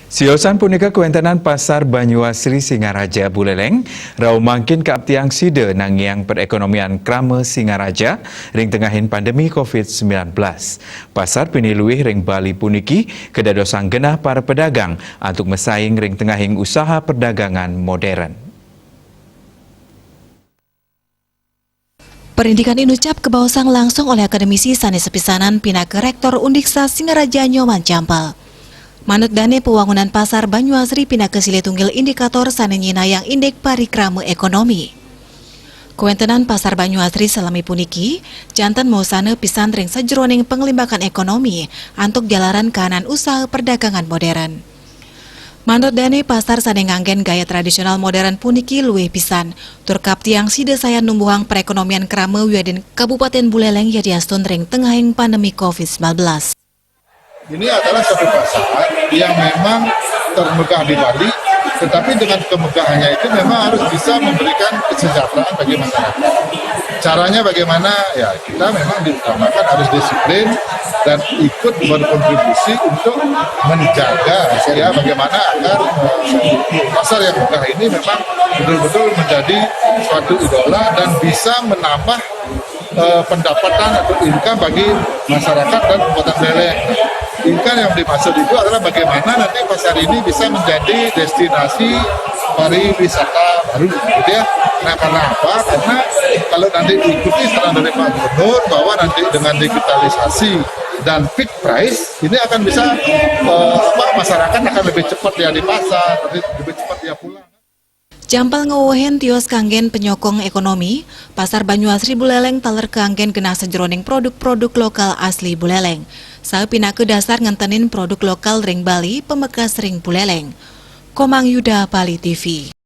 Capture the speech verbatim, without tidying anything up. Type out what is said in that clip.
Siosan punika kawéntenan Pasar Banyuasri Singaraja Buleleng rau mangkin kaaptiang sida nangiang perekonomian krama Singaraja ring tengahing pandemi covid sembilan belas. Pasar pinih luih ring Bali puniki kadadosang genah para pedagang antuk masaing ring tengahing usaha perdagangan modern. Parindikan inucap kabaosang langsung olih akademisi sané sapisanan pinaka Rektor Undiksa Singaraja Nyoman Jampel. Manut dané pawangunan Pasar Banyuasri pinaka silih tunggil indikator sané nyinayang indik parikrama ékonomi. Kawéntenan Pasar Banyuasri salami puniki janten mausana pisan ring sajeroning panglimbakan ékonomi antuk jalaran kahanan usaha perdagangan modern. Manut dané, pasar sané nganggén gaya tradisional modern puniki luih pisan, tur kaaptiang sida sayan numbuhang perekonomian krama wiadin Kabupatén Buleleng yadiastun ring tengahing pandemi covid sembilan belas. Ini adalah satu pasar yang memang termegah di Bali, tetapi dengan kemegahannya itu memang harus bisa memberikan kesejahteraan bagi masyarakat. Caranya bagaimana? Ya, kita memang diutamakan harus disiplin dan ikut berkontribusi untuk menjaga, ya, bagaimana agar eh, pasar yang megah ini memang betul-betul menjadi suatu idola dan bisa menambah eh, pendapatan atau income bagi masyarakat dan Kabupaten Buleleng. Income yang dimaksud itu adalah bagaimana nanti pasar ini bisa menjadi destinasi pariwisata baru, gitu ya. Nah, karena apa? Karena kalau nanti diikuti saran dari Pak Gubernur bahwa nanti dengan digitalisasi dan fixed price, ini akan bisa eh, apa, masyarakat akan lebih cepat dia di pasar, lebih, lebih cepat dia pulang. Jampel ngwewehin tios kanggén penyokong ékonomi, Pasar Banyuasri Buleleng taler kanggén genah sajeroning produk-produk lokal asli Buleleng. Saha pinaka dasar ngentenin produk lokal ring Bali, pamekas ring Buleleng. Komang Yuda, Bali T V.